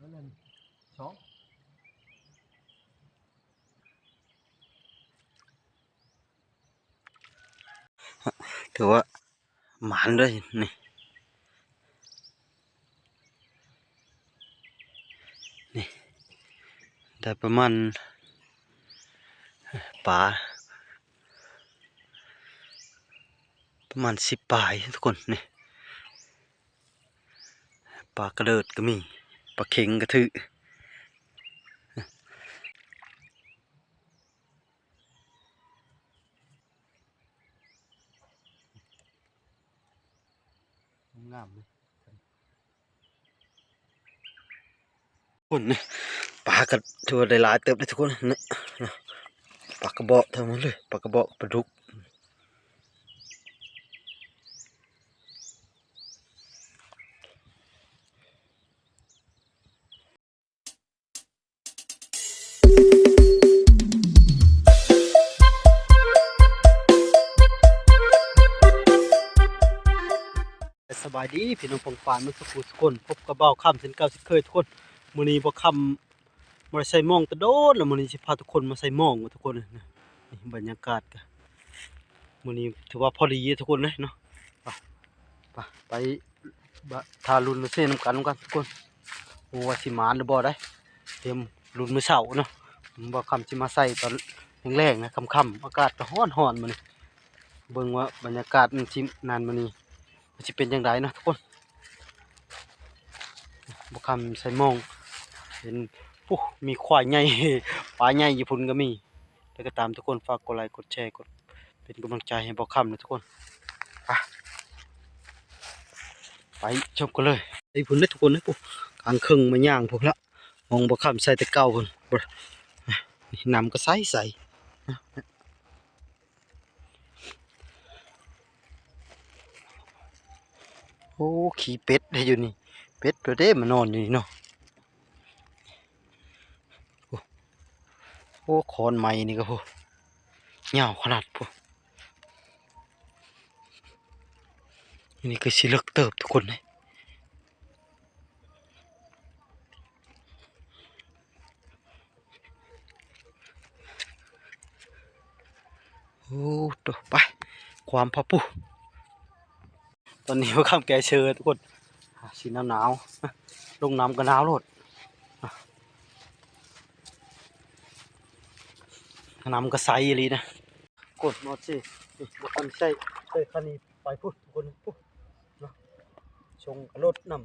ສອງ ຖືວ່າໝານເລີຍນີ້ ນີ້ ໄດ້ປະມານ ປາ ປະມານສິບປາຍທຸກຄົນນີ້ ປາກະເລີດກໍມີ ປາເຂັງກະຖື ງາມເລີຍ ພຸ້ນ ປາກໍຖືວ່າໄດ້ຫຼາຍເຕີບເດ້ທຸກຄົນ ປາກະບອກທັງໝົດເລີຍ ປາກະບອກ ປາດຸກ. ສະບາຍດີພີ່ນ້ອງປ້ອງປາຍໝົດສູ່ຜູ້ສູ່ຄົນ ພົບກັບບ່າວຄຳເຊັ່ນເກົ່າເຊັ່ນເຄີຍທຸກຄົນ. ມື້ນີ້ບ່າວຄຳບໍ່ໄດ້ໃສ່ໝອງແຕ່ດົນແລ້ວ ມື້ນີ້ຊິພາທຸກຄົນມາໃສ່ໝອງທຸກຄົນ. ນີ້ບັນຍາກາດກະ ມື້ນີ້ຖືວ່າພໍດີທຸກຄົນເລີຍເນາະ. ໄປ ໄປ ໄປ ຖ້າລຸ້ນມາເຊນຳກັນ ນຳກັນທຸກຄົນ ບໍ່ວ່າຊິໝານຫຼືບໍ່ໄດ໋. ຕຽມລຸ້ນມື້ເຊົ້າເນາະ ບ່າວຄຳຊິມາໃສ່ຕອນແລງໆນະ ຄ່ຳໆ ອາກາດກໍຮ້ອນໆມື້ນີ້. ເບິ່ງວ່າບັນຍາກາດມັນຊິນັ້ນມື້ນີ້ ມັນຊິເປັນຈັ່ງໃດເນາະທຸກຄົນ. ບ່າວຄຳໃສ່ໝອງ ເຫັນ ໂອ້ ມີຄວາຍໃຫຍ່ ປາໃຫຍ່ຢູ່ພຸ້ນກໍມີ. ແຕ່ກໍຕາມທຸກຄົນ ຝາກກົດໄລ ກົດແຊ ກົດເປັນກຳລັງໃຈໃຫ້ບ່າວຄຳນະທຸກຄົນ. ໄປ ໄປຊົມກັນເລີຍ. ໄປພຸ້ນເດີທຸກຄົນເດີ ກາງເຄິ່ງມາຍ່າງພຸ້ນລະ ໝອງບ່າວຄຳໃສ່ແຕ່ເກົ່າພຸ້ນ. ນີ້ ນ້ຳກໍໃສໆ. ໂອ້ ຂີ້ເປັດເດ້ຢູ່ນີ້ ເປັດໂຕເດ້ມານອນຢູ່ນີ້ເນາະ. ໂອ້ ໂອ້ ຂອນໄມ້ນີ້ກໍ ໂອ້ ຍາວຂະໜາດ ໂອ້ ນີ້ຄືຊິເລິກເຕີບທຸກຄົນເດ້. ໂອ້ໂຕ ໄປ ຄວາມພະປູ. ຕອນນີ້ບ່າວຄຳແກ່ເຊີທຸກຄົນ ອ່າ ຊິໜາວໆ ລົງນ້ຳກໍໜາວໂລດ ອ່າ ນ້ຳກໍໃສອີ່ຫຼີນະ. ກົດມາຊິ ນີ້ ບໍ່ທັນໃຊ້ ໃຊ້ຄັນນີ້ໄປພຸ້ນທຸກຄົນ ພຸ້ນເນາະ ຊົງກະລົດນຳ.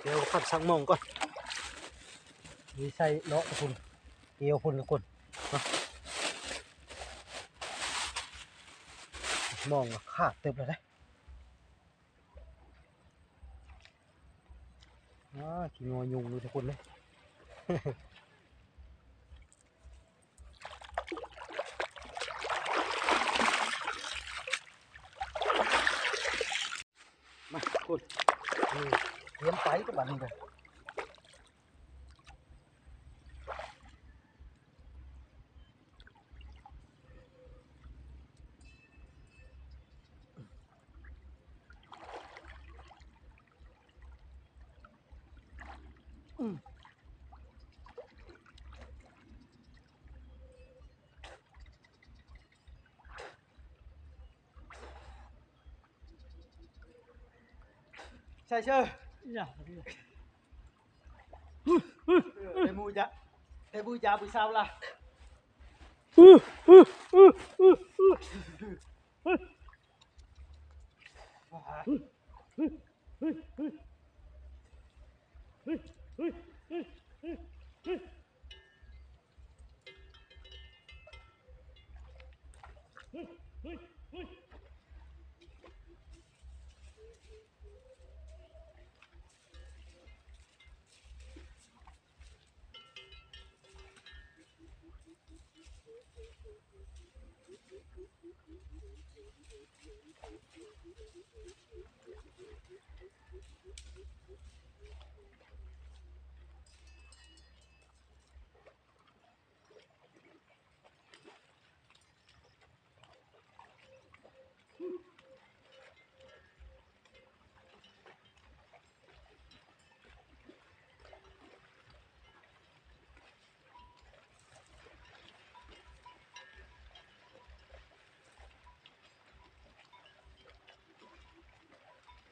ດຽວຄັນສັກໝອງກ່ອນ ມີໃສ່ເລາະພຸ້ນ ກຽວພຸ້ນທຸກຄົນເນາະ. ໝອງຂາດເຕີບແລ້ວເດ້. ອ້າ ຂີ້ງໍຍຸງນີ້ທຸກຄົນເດ້. ມາ ທຸກຄົນ ນີ້ ຕຽມໄປກັບບັດນີ້ເດີ. ໃສ່ເຊີ ແຕ່ໝູຈະ ແຕ່ໝູຈະຜູ້ສາວລະ.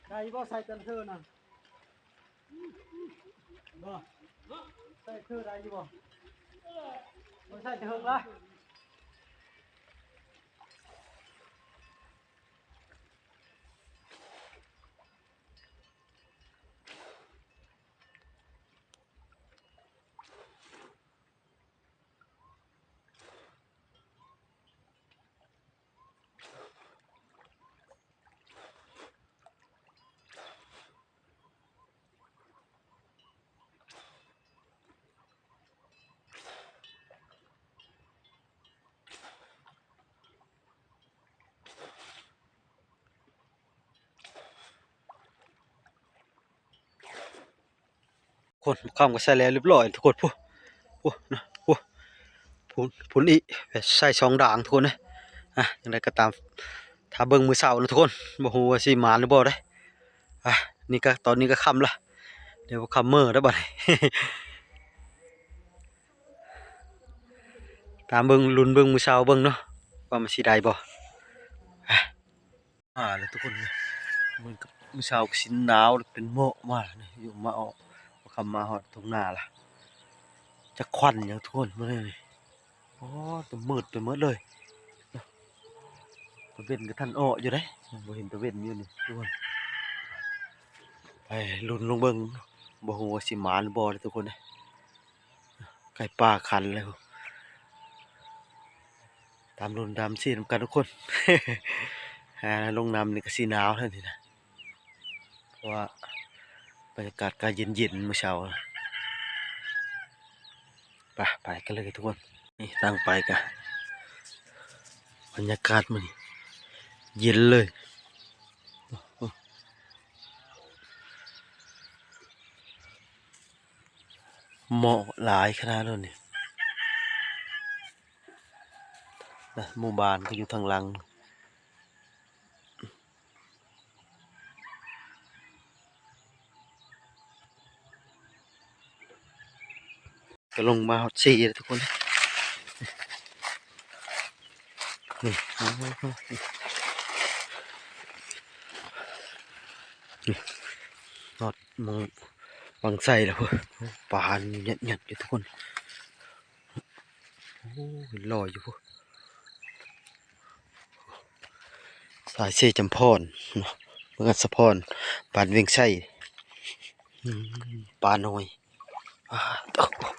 ໄດ້ບໍ່ ໃສ່ຈັນເທີນະ? ບໍ່ ໃສ່ເທີໄດ້ຢູ່ບໍ່? ບໍ່ໃສ່ເທີລະ. ຄົນຄຳກໍໃສ່ແລ້ວຮຽບຮ້ອຍທຸກຄົນ. ພຸ້ນ ພຸ້ນນະ ພຸ້ນ ພຸ້ນ ພຸ້ນອີກ ໃສ່ສອງດ່າງທຸກຄົນເອີຍ. ອ່ະ ຈັ່ງໃດກໍຕາມ ຖ້າເບິ່ງມື້ເຊົ້ານະທຸກຄົນ ບໍ່ຮູ້ວ່າຊິໝານຫຼືບໍ່ເດ້. ອ່ະ ນີ້ກໍ ຕອນນີ້ກໍຄ່ຳລະ ດຽວຄ່ຳເມີເດ້ບັດນີ້. ຕາມເບິ່ງ ລຸ້ນເບິ່ງມື້ເຊົ້າເບິ່ງເນາະ ວ່າມັນຊິໄດ້ບໍ່. ອ່ະ ມາແລ້ວທຸກຄົນ ເໝືອນກັບມື້ເຊົ້າກໍຊິໜາວ ເປັນໝອກມາແລ້ວນີ້ ຢູ່ມາອອກ ຄ່ຳມາຮອດທົ່ງນາລະ ຈັກຄວັນຫຍັງທຸກຄົນ ມື້ນີ້. ອໍ ຕະມືດໄປໝົດເລີຍ. ຕາເວັນກໍທັນອອກຢູ່ເດ້ ບໍ່ເຫັນຕາເວັນຢູ່ນີ້ທຸກຄົນ. ໄປລຸ້ນລົງເບິ່ງ ບໍ່ຮູ້ວ່າຊິໝານບໍ່ເດ້ທຸກຄົນເດ້. ໄກ່ປ່າຂັນແລ້ວ ຕາມລຸ້ນຕາມເຊຍນຳກັນທຸກຄົນ. ຫາລົງນ້ຳນີ້ກໍຊິໜາວແລ້ວນີ້ນະ ເພາະວ່າບັນຍາກາດກໍເຢັນໆ ມື້ເຊົ້າ. ໄປ ໄປກັນເລີຍທຸກຄົນ. ນີ້ທາງໄປກະ ບັນຍາກາດມື້ນີ້ເຢັນເລີຍ. ໝອກຫຼາຍຂະໜາດໂລດນີ້. ນະ ໝູ່ບ້ານກໍຢູ່ທາງຫຼັງ. ກໍລົງມາຮອດເຊແລ້ວທຸກຄົນ. ນີ້ ນີ້ ຮອດໝ່ອງວັງໄຊແລ້ວພຸ້ນ. ປາຍັດໆ ຢູ່ທຸກຄົນ. ໂອ້ຍ ລອຍຢູ່ພຸ້ນ ສາຍເຊຈຳພອນເນາະ ເມືອງອັດສະພອນ ບ້ານວຽງໄຊ. ອືມ ປານ້ອຍ ປາ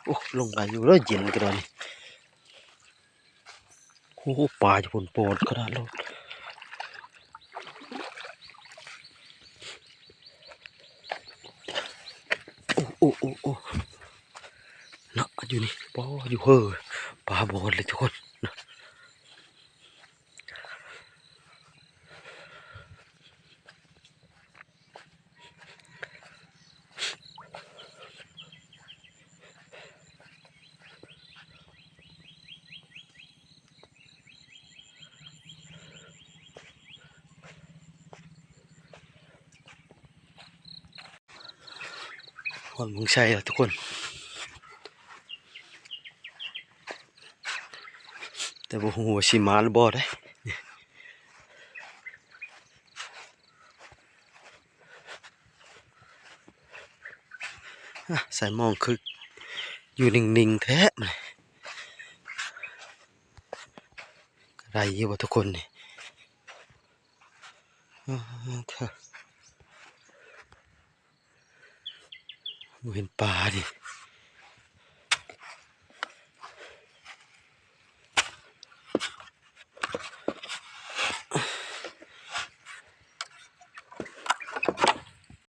ໂອ້ ໂອ້ ລົງໄປຢູ່ເດີ ເຢັນກະດອນນີ້. ໂອ້ ປາຢູ່ພຸ້ນ ປອນຂະໜາດໂລດ. ໂອ້ ໂອ້ ໂອ້ ໂອ້ ເນາະ ຢູ່ນີ້ ປາຢູ່ເຮີ ປາບອນເລີຍທຸກຄົນ. ຮອດເມືອງໄຊແລ້ວທຸກຄົນ ແຕ່ບໍ່ຮູ້ວ່າຊິມາຫຼືບໍ່ເດ້. ອາ ສາຍໝອງຄືຢູ່ນິ່ງໆ ແທ້ ໄດ້ຢູ່ບໍ່ທຸກຄົນນີ້? ອາ ເທີ ບໍ່ເຫັນປານີ້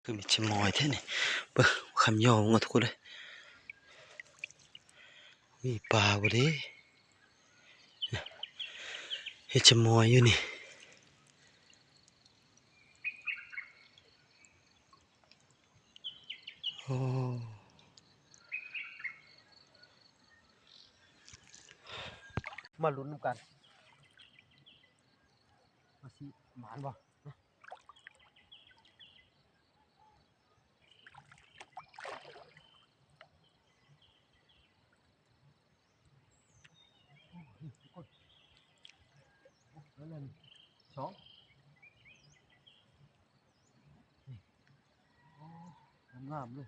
ຄືມີຈະມອຍແທ້ນີ້. ເບິ່ງຄຳຍ້ອງເອົາທຸກຄົນເອີຍ ມີປາບໍ່ເດ້? ເຮັດຈະມອຍຢູ່ນີ້. ໂອ້ ມາລຸ້ນນຳກັນ ວ່າຊິໝານບໍ່? ໂອ້ ໂອ້ ໂອ້ ສອງ. າມເລີຍ.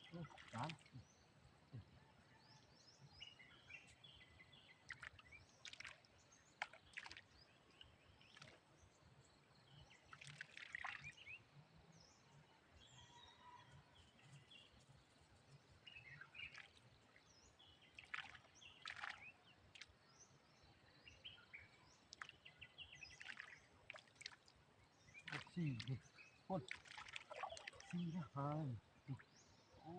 ໂອ້ ຕາຍ. ສີ່ ພຸ້ນ ສີ່ ຫ້າ ໂອ້.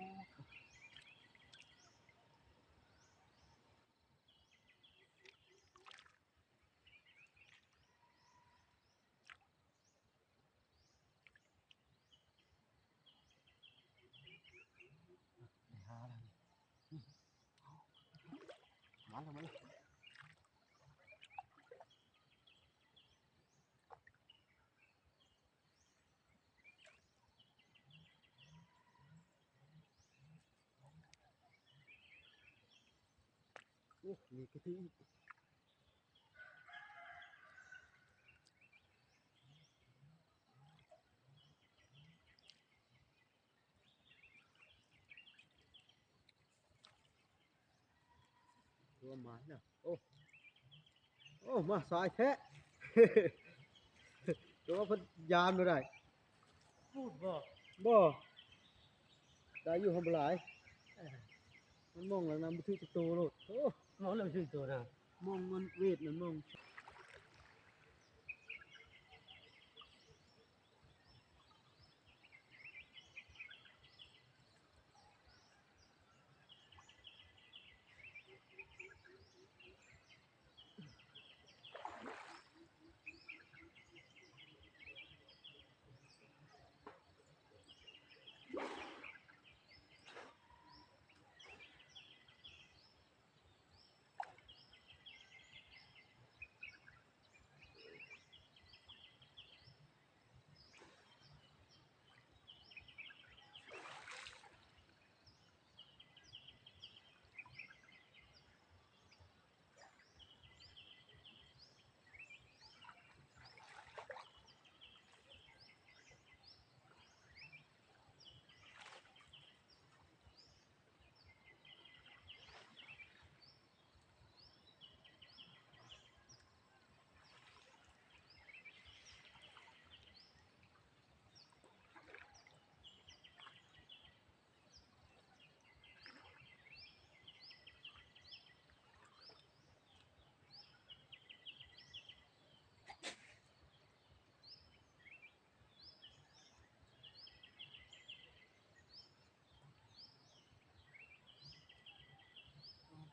ໄດ້ຫ້າແລ້ວນີ້ ມາແລ້ວ ມາແລ້ວ. ໂອ້ ມີກະທິອີກ. ຕົວມານະ ໂອ້ ໂອ້ ມາສາຍແທ້. ຕົວເພິ່ນຍາມບໍ່ໄດ້ ພູດບໍ່? ບໍ່ ໄດ້ຢູ່ ຫາບໍ່ຫຼາຍ. ເອີ ມັນມອງແລ້ວນະ ບໍ່ຖືກຈັກໂຕໂລດ. ໂອ້ ມອງແລ້ວບໍ່ຖືກໂຕນະ ມອງມັນເວດນັ້ນ ມອງ.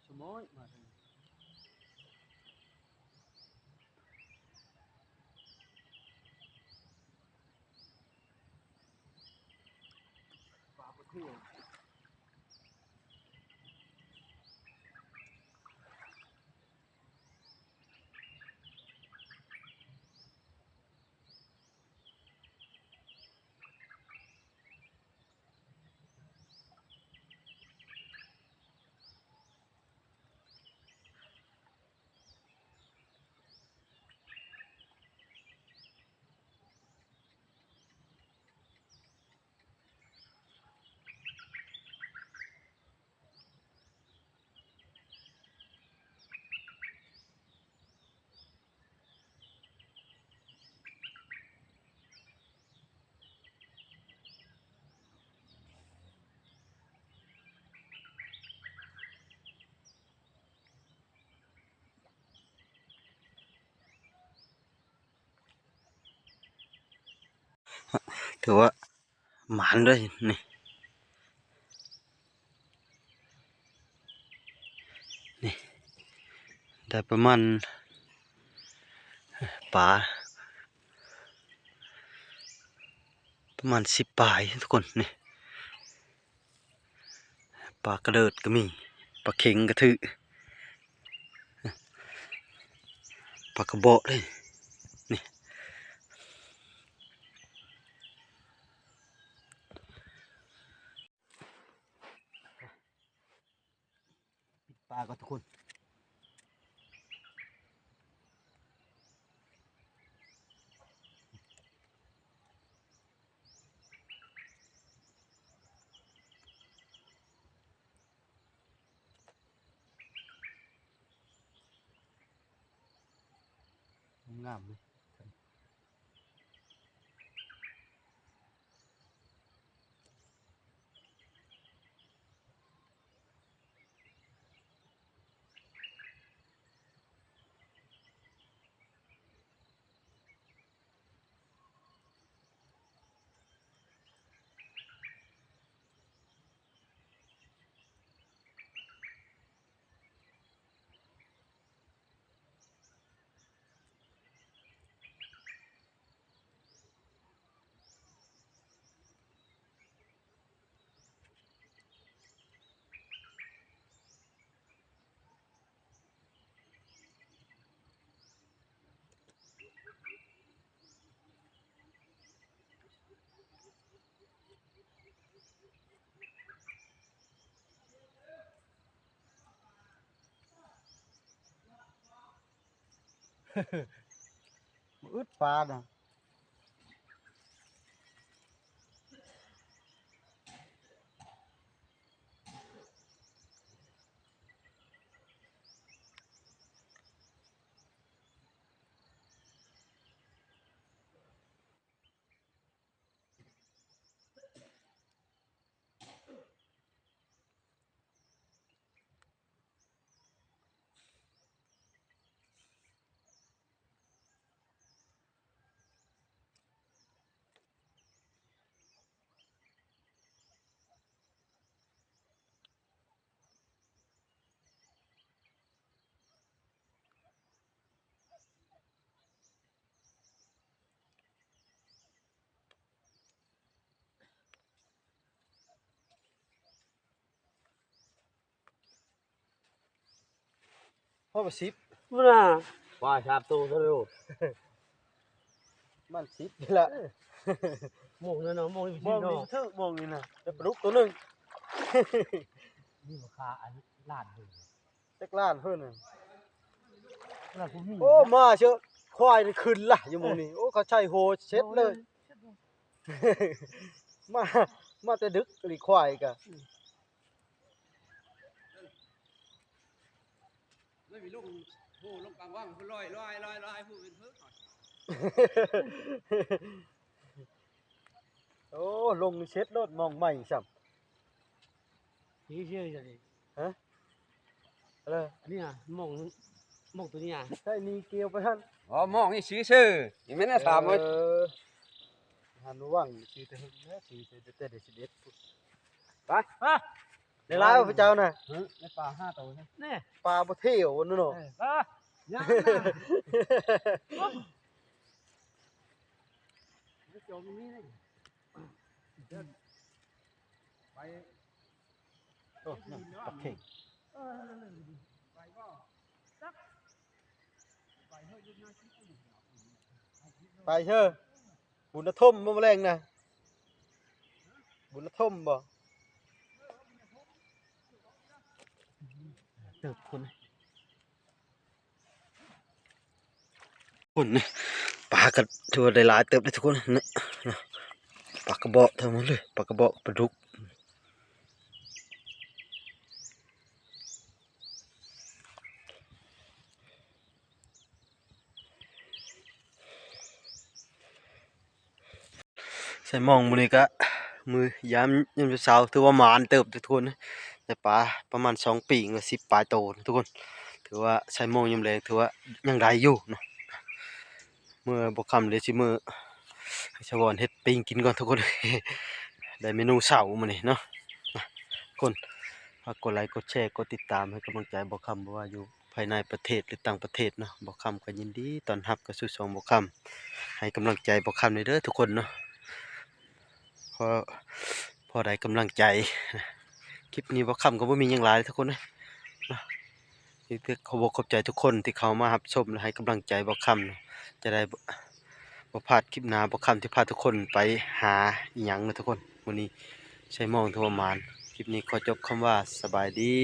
ສະໝອຍມາເລີຍ ປາບໍ່ຖືກ. ຖືວ່າໝານເລີຍນີ້ ນີ້ ໄດ້ປະມານ ປາ ປະມານສິບປາຍທຸກຄົນ ນີ້. ປາກະເລີດກໍມີ ປາເຂັງກະຖື ປາກະເບາະເດ້ ນີ້. ປິດປາກ່ອນທຸກຄົນ ງາມເລີຍ. ອຶດປານະ. ພໍໄປສິບ ພຸ້ນນະ ປາສາມໂຕເດີລູກ ມັນສິບນີ້ລະ ໂມງນັ້ນເນາະ ໂມງນີ້ ໂມງນີ້ເນາະ ຖືກໂມງນີ້ນະ ໄດ້ປາດຸກໂຕໜຶ່ງ ມີລາຄາອັນລ້ານໜຶ່ງ ຈັກລ້ານເພິ່ນນະ ໂອ້ ມາເຊີ ຄວາຍນີ້ຂຶ້ນລະຢູ່ໝ່ອງນີ້ ໂອ້ ເຂົາໃຊ້ໂຫເຊັດເລີຍ ມາ ມາແຕ່ດຶກອີ່ຫຼີຄວາຍກະ ມັນມີລົງ ໂຫ ລົງກາງວັງ ລອຍ ລອຍ ລອຍ ລອຍ ຜູ້ເປັນເພິ່ນ ໂອ້ ລົງເຊັດໂລດ ມອງໃໝ່ຊ້ຳ ນີ້ຊື່ຫຍັງນີ້ ຮະ ເອີ ອັນນີ້ນະ ມອງ ມອງໂຕນີ້ນະ ໃຊ້ໜີ່ກ່ຽວໄປຫັ້ນ ອໍ ມອງນີ້ຊື່ຊື່ ນີ້ແມ່ນນະ ຖາມວ່າ ເອີ ຫັນຫວັງຊື່ແຕ່ເຫິງແລ້ວ ຊື່ແຕ່ ແຕ່ໄດ້ສິບເອັດພຸ້ນ ໄປ ໄປ ໄດ້ຫຼາຍບໍ່ພະເຈົ້ານະ ຮະ ໄດ້ປາຫ້າໂຕນະ ແນ່ ປາບໍ່ເທ່ວນັ້ນເນາະ ເອີ ໄປ ຢ່ານະ ໂອ້ຍ ຈອມນີ້ ໄປ ໂອ້ ນັ້ນ ປາເຄັງ ເອີ ໄປບໍ່ ຈັກ ໄປເຮີ້ຍ ໄປເຮີ້ຍ ບຸນນະທົມບໍ່ ມື້ແລງນະ ບຸນນະທົມບໍ່ ເຕີບຄົນ ຄົນ ປາກະຖືວ່າໄດ້ຫຼາຍເຕີບເດ້ທຸກຄົນ ເນາະ ປາກະບອກທັງໝົດເລີຍ ປາກະບອກ ປາດຸກ ໃສ່ມອງມື້ນີ້ກະ ມື້ຍາມ ຍາມເຊົ້າ ຖືວ່າໝານເຕີບທຸກຄົນ ໄດ້ປາປະມານສອງປີງ ສິບປາຍໂຕທຸກຄົນ ຖືວ່າໃສ່ມອງຍາມແລງ ຖືວ່າຍັງໄດ້ຢູ່ເນາະ ເມື່ອບໍ່ຄ່ຳເລີຍຊິເມືອ ໃຫ້ສະຫວອນເຮັດປີ້ງກິນກ່ອນທຸກຄົນ ໄດ້ເມນູເຊົ້າມື້ນີ້ເນາະ ທຸກຄົນ ຝາກກົດໄລ ກົດແຊ ກົດຕິດຕາມໃຫ້ກຳລັງໃຈບໍ່ຄ່ຳ ບໍ່ວ່າຢູ່ ພາຍໃນປະເທດ ຫຼື ຕ່າງປະເທດເນາະ ບໍ່ຄ່ຳກໍຍິນດີຕ້ອນຮັບເຂົ້າສູ່ຊ່ອງບໍ່ຄ່ຳ ໃຫ້ກຳລັງໃຈບໍ່ຄ່ຳແດ່ເດີທຸກຄົນເນາະ ພໍ ພໍໄດ້ກຳລັງໃຈ ຄລິບນີ້ບໍ່ຄ່ຳກໍບໍ່ມີຫຍັງຫຼາຍທຸກຄົນເອີຍເນາະ ມີແຕ່ຂອບອົກຂອບໃຈທຸກຄົນທີ່ເຂົ້າມາຮັບຊົມ ແລະ ໃຫ້ກຳລັງໃຈບໍ່ຄ່ຳ ຈະໄດ້ບໍ່ ບໍ່ພາດຄລິບໜ້າ ບໍ່ຄ່ຳຊິພາທຸກຄົນໄປຫາອີ່ຫຍັງເນາະທຸກຄົນ ມື້ນີ້ໃສ່ມອງຖືວ່າໝານ ຄລິບນີ້ຂໍຈົບຄຳວ່າ ສະບາຍດີ.